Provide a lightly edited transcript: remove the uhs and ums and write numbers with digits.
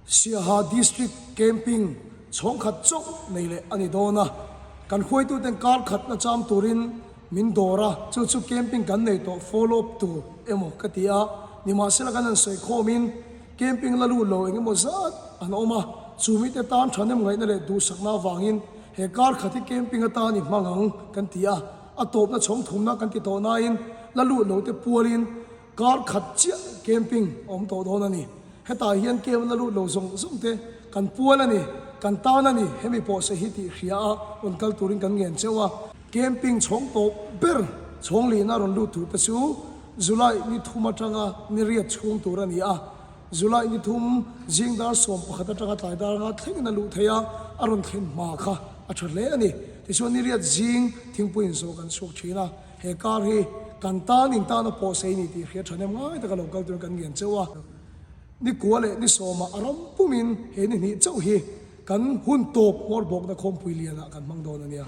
Siaha District Camping chhawng khat chauh nei leh a ni dawn a, kan hruaituten kar khatna cham turin min dawr a, chu chu camping kan nei tawh follow up tur emaw ka ti a, nimahsela kan han sawi khawmin camping la lut lo eng emaw zat an awm a, chu mite tan thahnem ngaihna leh duhsakna avangin he kar khat hi camping atan i hmang ang kan ti a, a tawpna chhawng thumna kan ti tawh nain la lut lo te pualin Kar khat chiah camping a awm tawh dawn a ni. Hetah hian camp la lut lo zawng zawng te kan pual a ni, kan tan a ni, hemi pawh se hi tih hria a rawn kal turin kan ngen cheu a. Camping chhawng tawp ber chhawng lihna rawn lut tur te chu July ni thum atanga ni riat chhung tur a ni a. July ni thum zing dar 11 atanga tlai dar anga thlengin a luh theih a, a rawn thlen hma kha a tha hle a ni. Tichuan ni riat zing thingpui inzawh kan chhuak thin a. He kar hi kan tan in tana pawh sei ni tih hria thahnem ngai taka lo kal turin kan ngen cheu a. Ni kua leh ni sawmah a ram pumin he ni hnih chauh hi kan hun tawp hmawr bawkna khawmpui lianah kan hmang dawn a nia.